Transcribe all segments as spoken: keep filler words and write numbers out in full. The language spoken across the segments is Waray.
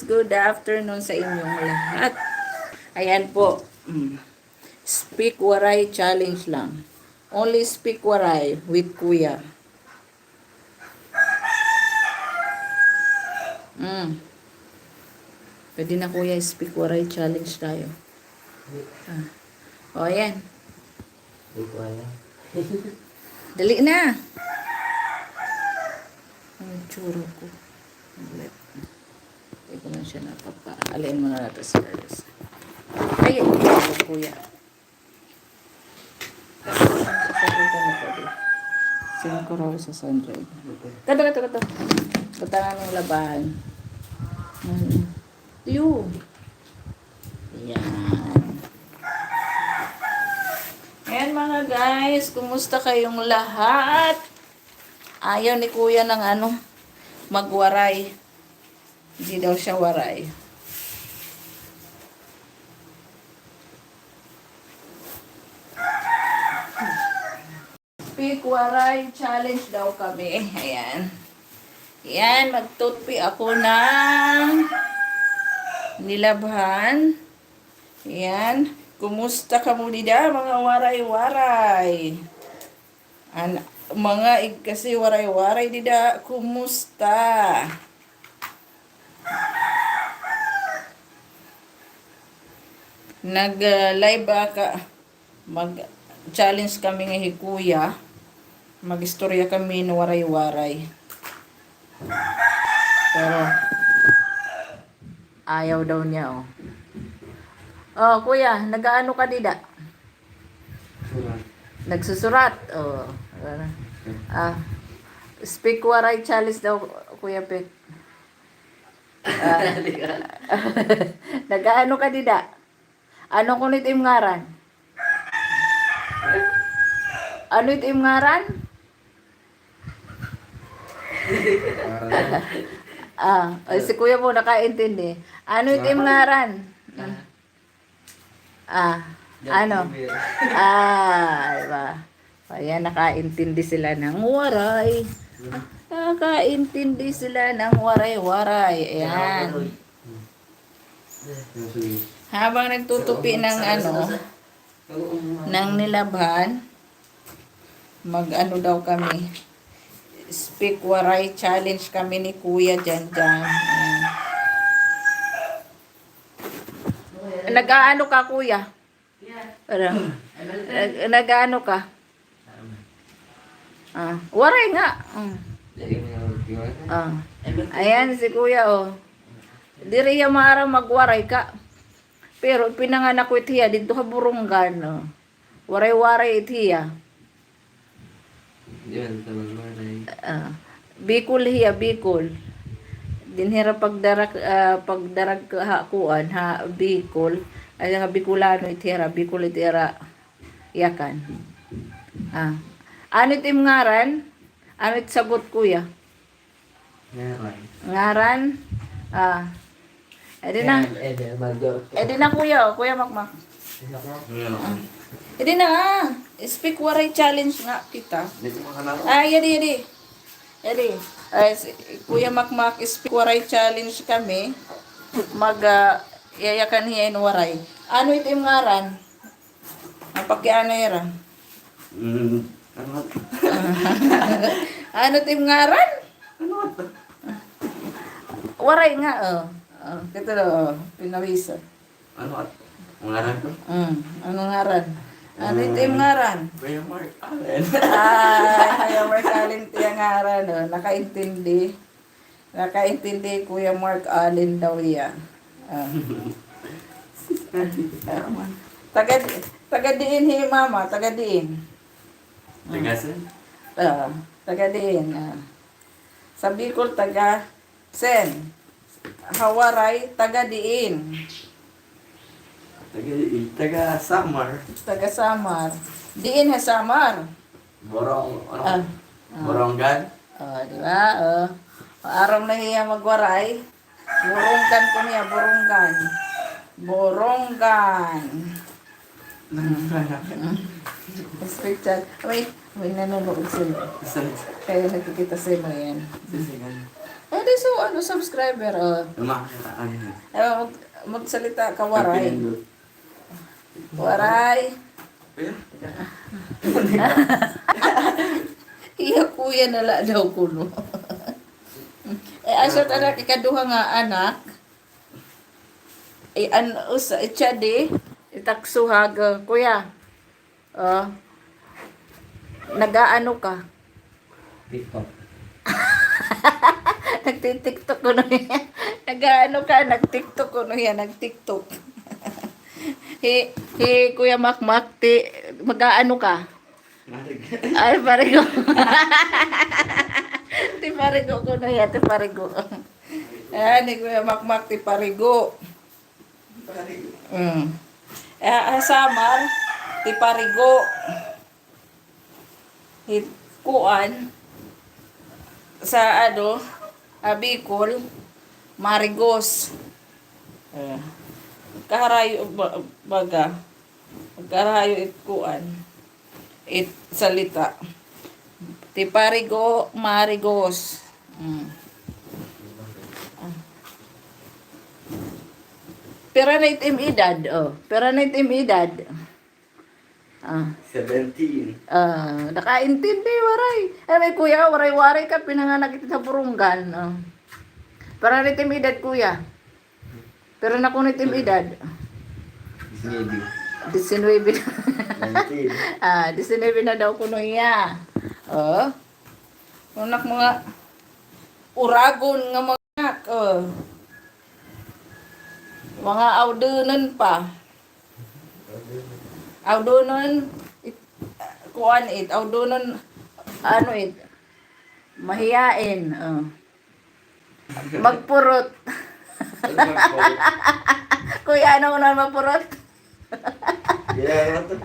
Good afternoon sa inyong lahat. Ayan po. Mm. Speak Waray challenge lang. Only speak Waray with Kuya. Mm. Pwede na, Kuya, speak Waray challenge tayo. Ah. O, ayan. Hindi ko alam. Dali na. Ang tsura ko. Hindi ko lang siya napapa-, alin mo na natin sa guys. Ay, ay, ay, Kuya. Singko raw sa sandal. Kato, kato, kato. Kato nga ng labahan. Hmm. Tiyo. Yan. Ayan, mga guys, kumusta kayong lahat? Ayaw ni Kuya ng ano, magwaray. Hindi daw siya waray. Speak Waray challenge daw kami. Ayan. Ayan, magtutpi ako ng nilabhan. Ayan. Kumusta kamo dida, mga Waray-Waray? An-, mga igkasi Waray-Waray dida, kumusta? Nag, ah, live ba ka? Mag-challenge kami nga hi Kuya. Mag-istorya kami hin Waray-Waray. Pero ayaw daw niya, oh. Oh, Kuya, nag-aano ka dida? Surat. Nagsusurat. Oh. Ah, speak Waray challenge daw, Kuya Pet. Ah. Nag-aano ka dida? Ano kuno it im ngaran? Ano it im ngaran? Ah, ay, si Kuya po nakaintindi. Ano it im ngaran? Ah, ano? Ah, di ba? Ayan, nakaintindi sila ng Waray. Nakaintindi sila ng Waray-Waray. Ayan. Habang nagtutupi ng ano, ng nilabhan, mag-ano daw kami, speak Waray challenge kami ni Kuya Janjan. Ayan. Nag-aano ka, Kuya? Ano? Nag-, nag-aano ka? Ah, Waray nga. Mm. Ah. Ayan si Kuya, oh. Diri hiya maaram mag-Waray ka. Pero pinanganak ko it hiya didto ha Borongan, oh. Waray-Waray it hiya. Di man ta mag-Waray. Ah, Bicol hiya, Bicol. Dinhi hira pagdarag, ah, pagdarag ha kuan, ha Bicol. Ay, nga Bicolano it hira, Bicol it hira yakan. Ah. Ano it im ngaran? Ano it sagot, Kuya? Ngaran. Ngaran? Ah. Edi na. Edi na, Kuya, Kuya Makmak. Edi na, ah. Speak Waray challenge nga kita. Ay, edi, edi. Edi. Ay, si Kuya Makmak, speak Waray challenge kami. Mag, ah, yayakan hiya in Waray. Ano it im ngaran? Ang pakianay ra. Mm, ano? Ano it im ngaran? Ano? Waray nga, oh. Oh, kita daw, oh, pinawisan. Ano at ngaran ko? Mm, ano ngaran? Ano it im ngaran? Kuya Mark Allen. Ay, Kuya Mark Allen it iya ngaran, oh. Nakaintindi. Nakaintindi, Kuya Mark Allen daw hiya. Ah. Taga, taga diin hi Mama, taga diin. Taga Sen? Ah, taga diin, ah. Sa Bicol, taga Sen. Ha Waray, taga diin. Taga, taga Samar. Taga Samar. Diin ha Samar? Borong, ano? Ah, ah. Borongan? Oh, di ba? Oh. Aram na hiya mag-Waray. Borongan kuno hiya, Borongan. Borongan. Special. Wait, may nanonood sila. Kaya nakikita sila yan. Sisigan. O, di so, ano, subscriber, o. Luma, ano. O, mag-, magsalita ka, Waray. Waray. Iya kuya na la daw kuno. Eh, asya ta anak, ikaduha nga anak. Eh, an-, usa, itsa di, itaksuhag, uh, kuya. O. Nag-aano ka? TikTok. Nagti-TikTok kuno hiya. Nag-aano ka? Nag-TikTok kuno hiya, nag-TikTok. Hi, hi Kuya Makmak, ti, mag-aano ka? Parigo. Ay, parigo. Ti parigo kuno hiya, ti parigo. Ayan, hi Kuya Makmak, ti parigo. Mm. Eh, ha Samar, ti parigo. Hi, kuan, sa, ano, ha Bicol, marigos. Eh, kaharayo, ba-, baga. Kaharayo it kuan. It salita. Ti parigo, marigos. Mm. Ah. Pira na it im edad? O, pira na it im edad? Ah. Seventeen. Ah, nakaintindi, Waray. Ay, may kuya, Waray-Waray ka, pinanganak ito sa Borongan. Ah. Pira na it im edad, kuya? Pira na kuno it im edad? Diecinueve. Diecinueve na. Nineteen. Ah, diecinueve na daw kuno iya. O. Anak, mga uragon nga mga anak, o. Mga awdunon pa. Awdunon, it, kuan it, awdunon, ano it, mahiyain, o. Magpurot. Magpurot. Kuya, ano kuno an mapurot? Yeah, ano to?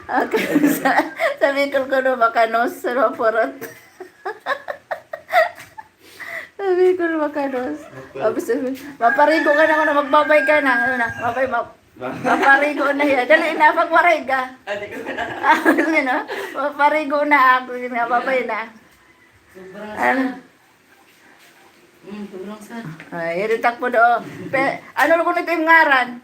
Okay. Sa, sa Bicol kuno makanos, sa mapurot. Sa Bicol makanos. Mapurot. Tapos, maparigo ka na kuno, magbabay ka na. Ano na? Mabay, ma-, ma- maparigo na hiya. Dali na, pagwaray ka. Ate ko na. Ah, ano? Maparigo na ako, yun nga, babay na. Sobrang ano? Mm, sobrang sad. Ay, iritak po do. Pe, ano kuno it im ngaran?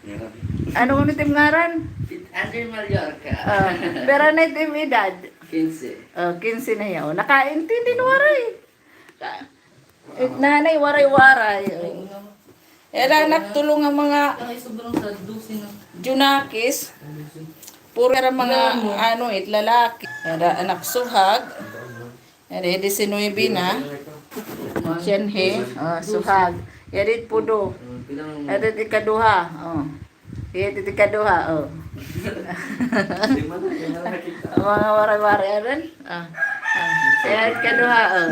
Ngaran. Ano kuno it im ngaran? Pit Andre Mallorca. Ah, pira na it im edad? Quince. Ah, quince na hiya. O, nakaintindi na, Waray. Ka-, it nanay, Waray-Waray. O. Ira anak tulo nga mga Ay, sobrang sad, doce na. Junakis. Puro ira mga, ano, it lalaki. Ira anak suhag. Ira diecinueve na. Siya he, o, suhag. Ira it pudo. Ira it ikaduha, o. Ira it ikaduha, o. Mga Waray-Waray, aron. Ah, ah. Ira it ikaduha, o.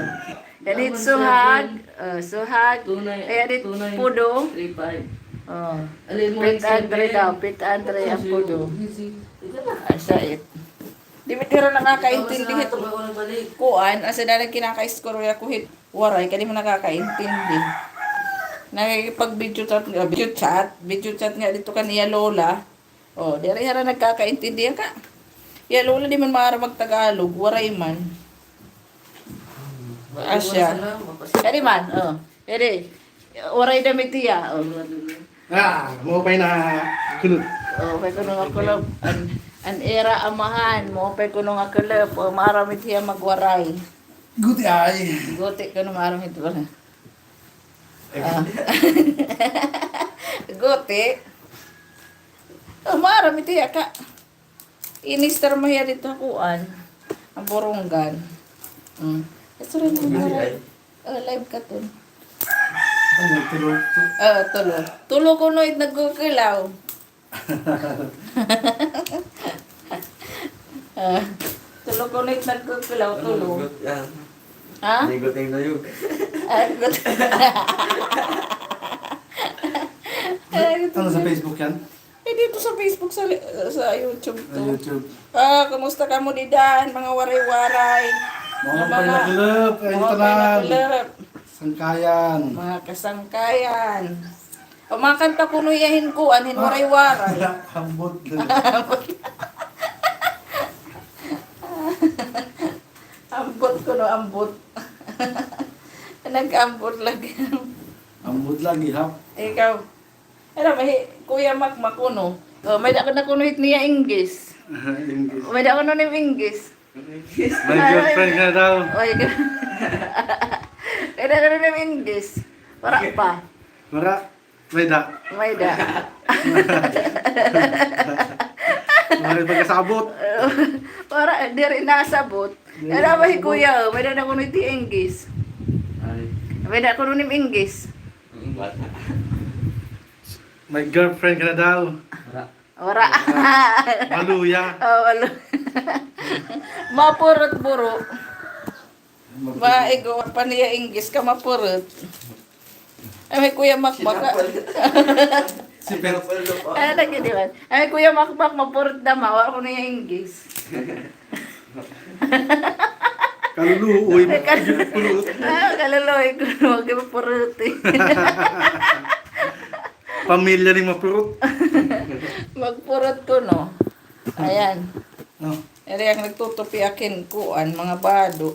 Ira it suhag, o, suhag. Ira it pudo. O. Pit Andre daw, Pit Andre an pudo. Asya it. Di ba, di ra nakakaintindi hit kuan, asya na lang kinaka-istorya ko hit Waray, kadi man nakakaintindi. Nakikipag-video chat nga, video chat, video chat nga didto kan iya lola. O, diri hira nagkakaintindi ka. Iya lola di man maaram mag-Tagalog, Waray man. Asya. Kadi man, o. Diri. Waray dam it iya, o. Ah, maupay na kulop. O, maupay kuno nga kulop. An, an ira amahan, maupay kuno nga kulop. O, maaram it hiya mag-Waray. Guti ay. Guti kuno, maaram it Waray. Ah. Guti. O, maaram it hiya ka. Inistar mo hiya didto ha kuan. An Borongan. Mm. Ito rin an Borongan. O, live ka to. Ano, tulo? O, tulo. Tulo kuno it nagkukilaw. Ah, tulo kuno it nagkukilaw, tulo. Ano, good yan. Ha? Ligot na yung nayog. Ah, good. Ano, sa Facebook yan? Eh, dito sa Facebook, sa, sa YouTube to. Sa YouTube. Ah, kumusta kamo didan, mga Waray-Waray? Mga, mga Waray-Waray, mga tanan. Sangkayan. Mga kasangkayan. O, mga kanta kuno iya hin kuan, hin Waray-Waray. Ambot. Ambot kuno, ambot. Nag-ambot lagi. Ambot lagi, ha? Ikaw. Ano ba, hi Kuya Makmak kuno? Oh, may-ada na kuno hit niya English. English. May-ada kuno nim English. My girlfriend ka na daw. Oy, may-ada kuno nim English. Wara pa. Wara. May-ada. May-ada. Wara pa kasabot. Wara, diri nasabot. Ano ba hi Kuya, oh, may-ada na kuno hit English. Ay. May-ada kuno nim English. Bata. My girlfriend ka na daw. Wara. Wara. Maluya. Oh, maluya. Mapurot buro. Maigo pa niya English ka mapurot. Ay, may Kuya Makmak. Si Pepolo pa. Ay, lagi di man. Ay, Kuya Makmak, mapurot na ma. Wala ko niya English. Kaluluoy, magpurot. Ah, kaluluoy ko, magpurot eh. Pamilya ni mapurot. Magpurot ko, no? Ayan. Oh. Eri ang nagtutupi akin, kuan, mga bado.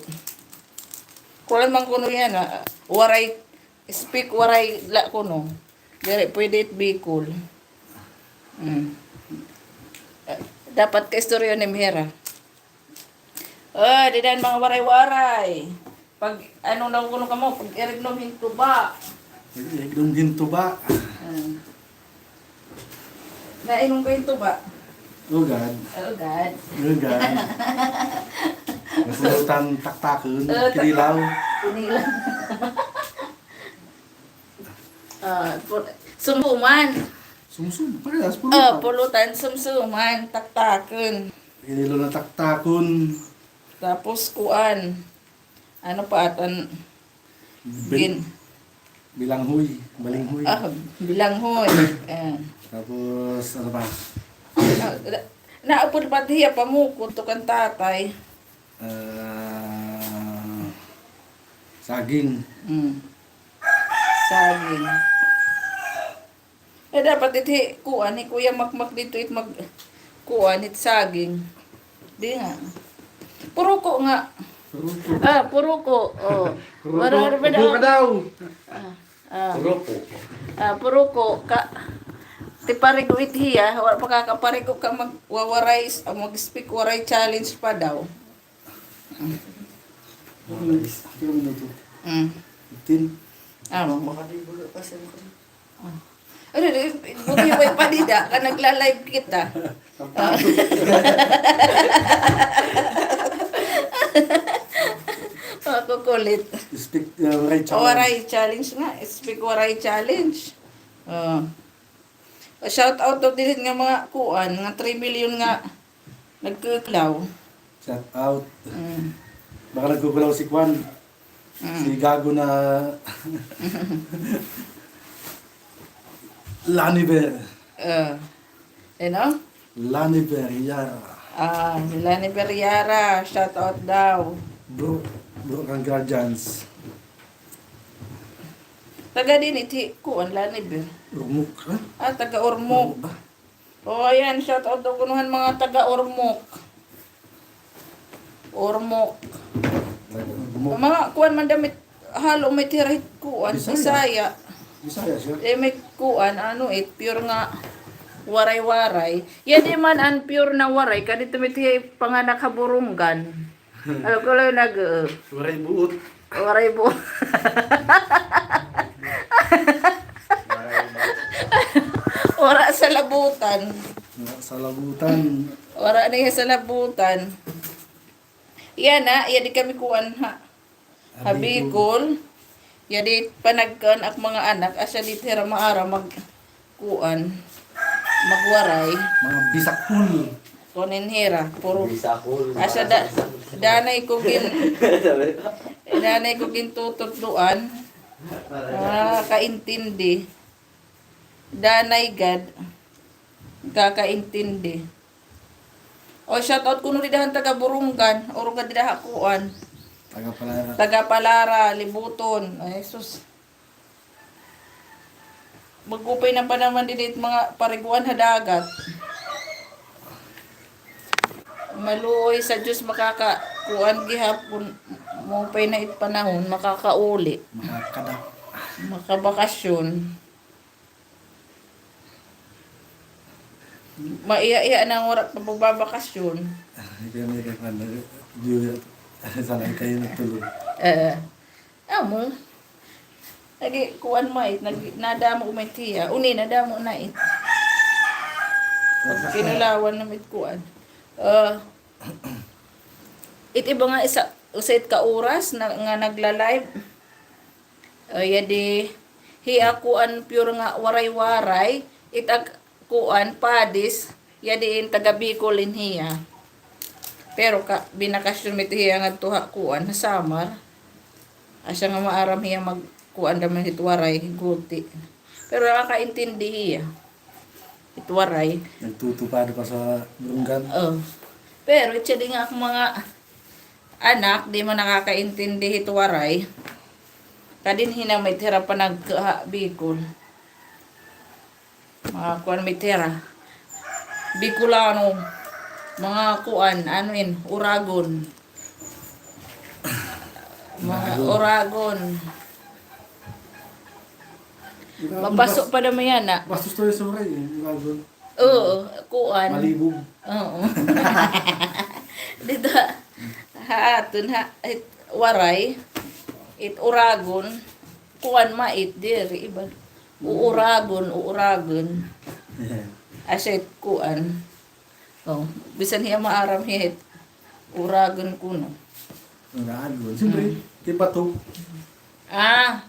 Kuan man kuno yan, ah. Waray, speak Waray la kuno. Diri pwede it Bicol. Mm. Eh, dapat ka istorya ni Mira. Oh, didan mga Waray-Waray. Pag, ano na kuno kamo, pag-irig nom hin tuba. Pag-irig nom hin tuba. Ah. Nainom ko hin tuba. Oh, God. Oh, God. Oh, God. Napulutan taktakon, oh, kinilaw. Kinilaw. Ah, pu-, sumsuman. Sumsum, parehas, pulutan. Oh, pulutan, sumsuman, taktakon. Kinilaw na taktakon. Tapos, kuan. Ano pa atan? Bil-, gin- bilanghoy, balinghoy. Ah, bilanghoy. Eh. Tapos, ano pa? Na, na, naupod pa hiya, pamukod to kan tatay. Ah, saging. Mm. Saging. Eh, dapat iti kuan, hi Kuya Makmak dito it mag-, kuan, it saging. Di nga. Puruko nga. Puruko. Ah, puruko. Oh. Puruko. Wala, wala, wala. Puruko daw. Ah, ah. Puruko. Ah, puruko. Ka, ti parigo it hiya, wala pa kakaparigo ka mag-, wawaray, ah, mag-speak Waray challenge pa daw. Ano na, ilang minuto? Mm. Fifteen. Ah. Makadibulo pa siya. Ah. Ano, eh, buti may padida ka, nagla-live kita. Ah. Makukulit. Speak, uh, Waray challenge. Waray challenge nga. Speak Waray challenge. Oh. Shout out to din nga mga kuan, nga three million nga nagkukulaw. Shout out. Mm. Baka nagkukulaw si kuan. Mm. Si gago na Laniver. Uh, you know? Laniver Yara. Ah, si Laniver Yara, shout out daw. Bro, bro, kang Guardians. Taga din iti, kuan, Laniver. Ormoc, ha? Ah, taga Ormoc. Ormoc ba? O, ayan, shout out daw kuno han mga taga Ormoc. Ormoc. Ormoc. Mga kuan man damit, halo may tira hit kuan, Bisaya. Bisaya. Bisaya siya. Eh, may kuan, ano, it pure nga Waray-Waray. Yan di man an pure na Waray, kadi tumitiya panganak ha Borongan. Ano ko lang nag-, uh, Waray buot. Waray buot. Waray buot. Wara salabutan. Wara salabutan. Wara niya salabutan. Yana, iya di kami kuan ha. Ha Bicol. Iya di panagkan ak mga anak, asya di hira maara mag kuan, magwaray. Mga bisakol. Kunin hira, puro. Bisakol. Asa da-, danay ko gin-, danay ko gintututdoan. Ah, kaintindi. Danay gad. Kakaintindi. O, shout out kuno dida han taga Borongan. Oro gad dida ha kuan. Taga Palara. Taga Palara, Libuton. Ay, sus. Magupay na pa naman din it mga pariguan ha dagat. Maluoy sa Diyos makaka-, kuan gihapon, Maupay na it panahon, makakauli. Makakada. Makabakasyon. Maiya-iya na nga wara pa babakasyon. Kaya may kaya pa na, di, sana kayo nagtulog. Eh, amo. Lagi, kuan, mait, nag-, nadamo mait hiya. Uni, nadamo na it. Kinulawan na mait kuan. Ah, it iba nga isa, usa it ka oras na, nga nagla-live. Ah, yadi, hiya kuan pure nga Waray-Waray. It ag-, kuan, Padis, yadi in taga Bicol in hiya. Pero ka, binakasyon mi it hiya ngadto ha kuan, ha Samar. Asya nga maaram hiya mag-, kuan da man hit Waray, guti. Pero nakakaintindi hiya. Hit Waray. Nagtutupad pa sa Borongan. Oh. Pero it siya di nga akon mga anak, di man nakakaintindi hit Waray. Kadin hinamit hira pa nagka ha Bicol. Mga kuan, may tira. Bicolano. Mga kuan, ano in, Uragon. Mga Uragon. Uragon. Uragon, mapaso bas-, pa naman yana. Bastos to yung suray, eh, Uragon. Oo, kuan. Malibog. Oo. Dito, ha, ha aton, ha, it, Waray, it Uragon, kuan, mait, diri, iba. Uuragon, uuragon. Asya it kuan. Oh, bisan hiya maaram hiya it uragon kuno. Uragon. Siyempre, mm, kay bato. Ah,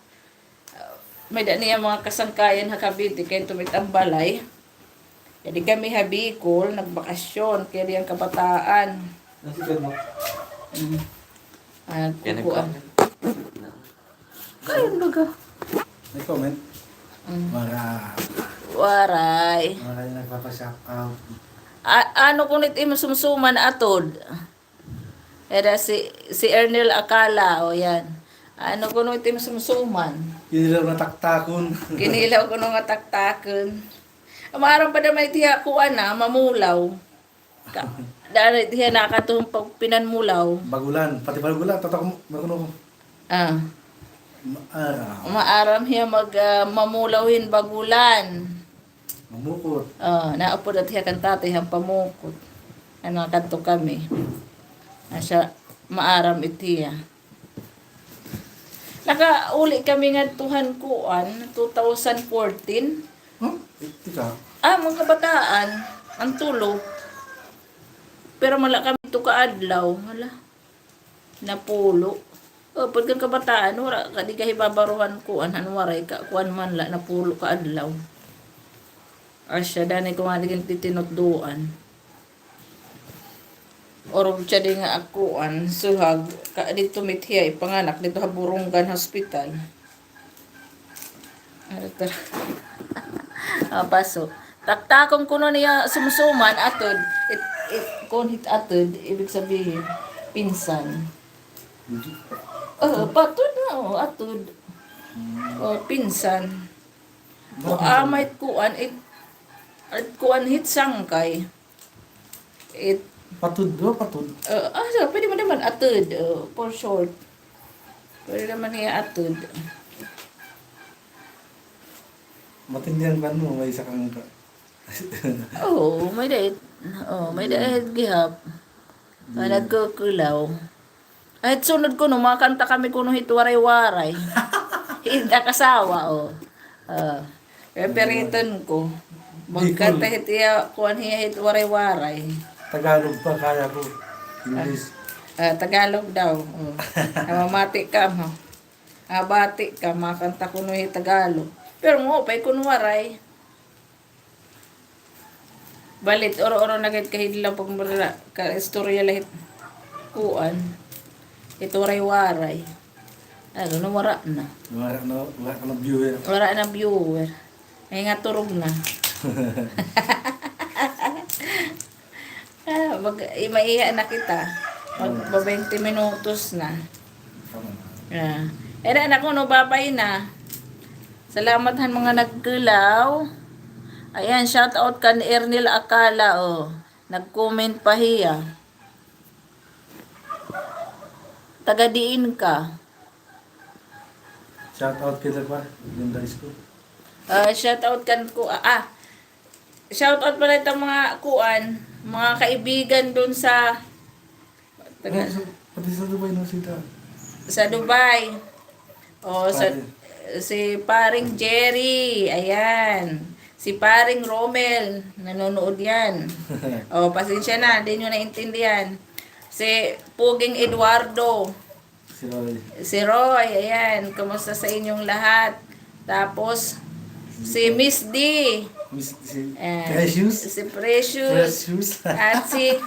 may-ada niya mga kasangkayan ha Cavite, kay tumit ang balay. Kay di kami ha Bicol, nagbakasyon, kay di ang kabataan. Nasikat mo? Mm. Ah, kukuan. Kayon baga. May comment? Mm. Waray. Waray. Waray nagpapa-shout out. A-, ano kuno it imo sumsuman, atod? Era si, si Ernel Akala, o yan. Ano kuno it imo sumsuman? Kinilaw na taktakon. Kinilaw kuno nga taktakon. Maaram pa naman itiya kuan na, mamulaw. Ka-, daan na diha nakatuhong pag pinanmulaw. Bagulan, pati Bagulan, tatak mo, makuno ko. Ah. Maaram. Maaram hiya mag, ah, mamulaw hin bagulan. Mamukot. Oh, naapod at hiya kan tatay han pamukot. Ano, kadto kami. Asya, maaram it hiya. Nakauli kami ngadto han kuan, two thousand fourteen. Huh? Tika? Ah, mga kabataan, an tulo. Pero wala kami to kaadlaw, hala. Napulo. O, pagka kabataan, wara ka, di ka hibabaruhan kuan, han Waray ka, kuan man la, napulo kaadlaw. Asya, danay ko nga naging titinutduan. Orog siya di nga akuan, suhag, ka, dito mit hiya ipanganak, dito ha Borongan Hospital. Ano to? Ah, paso. Taktakon kuno niya sumsuman, atod. It, it, kun hit atod, ibig sabihin, pinsan. Mhm. Oh, patod na, oh, atod. Hmm. Oh, pinsan. Bakit? O, amay kuan, it, it kuan hit sangkay. It, patod, o, patod. Uh, ah, so, pwede mo naman atod, uh, for short. Pwede naman niya atod. Matindi an kuan mo, may isa kang ka-, oo, may dait. Oh, may dait gihap. Nga nagkukulaw. Ay, sunod kuno, makanta kami kuno hit Waray-Waray. Hit ak asawa, o. Ah, peperiton ko. Magkanta hit iya, kuan hiya hit Waray-Waray. Tagalog pa, kaya ko. English. Ah, ah, Tagalog daw. O. Namamati ka, ha? Ah, bati ka, makanta kuno hit Tagalog. Pero mo, pay kuno Waray. Balit, oro-oro na gad kahidlaw pag mura ka istorya la hit kuan. Hit Waray-Waray. Ano na, wara na. Wara na, wara ka na viewer. Wara na viewer. Ay nga, turog na. Ah, mag-, eh, maiha na kita. Mag-, hmm, ba-, twenty minutos na. Tama na. Ah. Eh, na, naku, no, babay na. Salamat han mga nagkulaw. Ayan, shout out kan Ernil Akala, o. Nag-comment pa hiya. Taga diin ka? Shout out kita pa, Linda Isko. Ah, shout out kan ku-, ah, ah. Shout out pala itong mga kuan, mga kaibigan dun sa, taga, pati sa, pati sa Dubai, no, sita. Sa Dubai. Oh, sa, si Paring Jerry, ayan. Si Paring Romel, nanonood yan. Oh, pasensya na, di nyo naintindihan. Si Puging Eduardo. Si Roy. Si Roy, ayan. Kumusta sa inyong lahat? Tapos, si Miss D. Miss, si Precious. Si Precious. Precious. At si,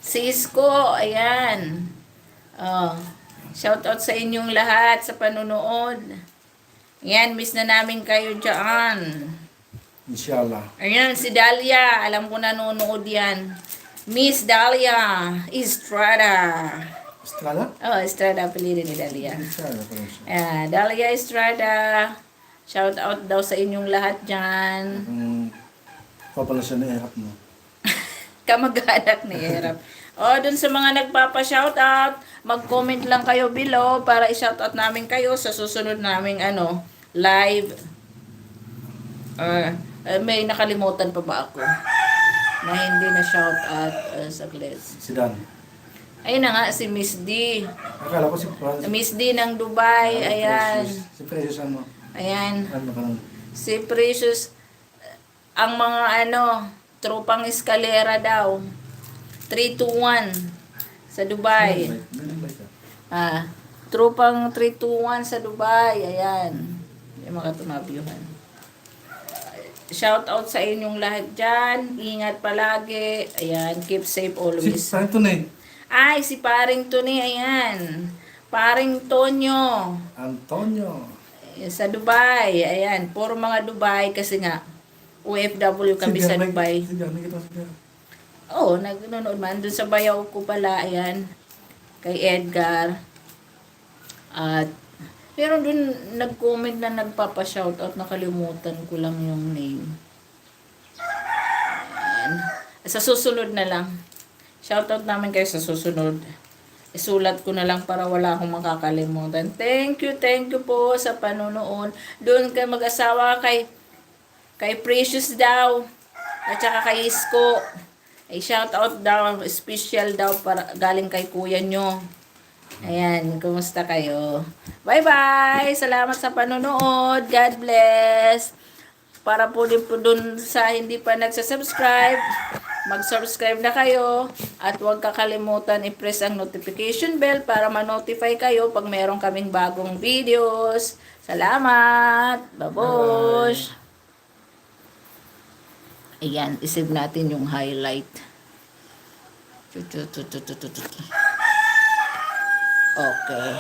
si Isko, ayan. Oh, shout out sa inyong lahat sa panonood. Ayan, miss na namin kayo dyan. Inshallah. Ayan, si Dalia. Alam ko nanonood yan. Miss Dalia Estrada. Estrada? Oh, Estrada, apelyido ni Dalia. Estrada pala siya. Ah, Dalia Estrada. Shout out daw sa inyong lahat dyan. Mm, pa pala siya naihap mo. Kamag-anak ni Erap. O, dun sa mga nagpapa-shoutout, mag-comment lang kayo below para i-shoutout namin kayo sa susunod naming, ano, live. Ah, eh, may nakalimutan pa ba ako na hindi na-shoutout? Ah, saglit. Si Dan. Ayun na nga, si Miss D. Akala ko si Franz. Miss D ng Dubai, ah, ayan. Precious. Si Precious ano? Ayan. Ano ka lang? Si Precious, ang mga, ano, tropang eskalera daw. Three two one sa Dubai. Ganun ba, ganun ba ito? Ah, tropang three two one sa Dubai. Ayan. Yung mga tumabyuhan. Shout out sa inyong lahat dyan. Ingat palagi. Ayan, keep safe always. Si Paring Tony. Ay, si Paring Tony, ayan. Paring Tonyo. Antonio. Eh, sa Dubai, ayan. Puro mga Dubai kasi nga, O F W kami sa Dubai. Si Bianca, nakita ko si Bianca. Oo, nag-, nanonood man. Doon sa bayaw ko pala, ayan. Kay Edgar. At, meron dun nag-comment na nagpapa-shoutout. Nakalimutan ko lang yung name. Ayan. Sa susunod na lang. Shoutout namin kayo sa susunod. Isulat ko na lang para wala akong makakalimutan. Thank you, thank you po sa panonood. Doon kay mag-asawa, kay, kay Precious daw. At saka kay Isko. Ay, shoutout daw, special daw para galing kay kuya nyo. Ayan, kumusta kayo? Bye-bye! Salamat sa panonood. God bless! Para po din po dun sa hindi pa nagsasubscribe, mag-subscribe na kayo. At huwag kakalimutan i-press ang notification bell para ma-notify kayo pag meron kaming bagong videos. Salamat! Babush! Bye-bye. Ayan, i-save natin yung highlight. Chu, chu, chu. Okay.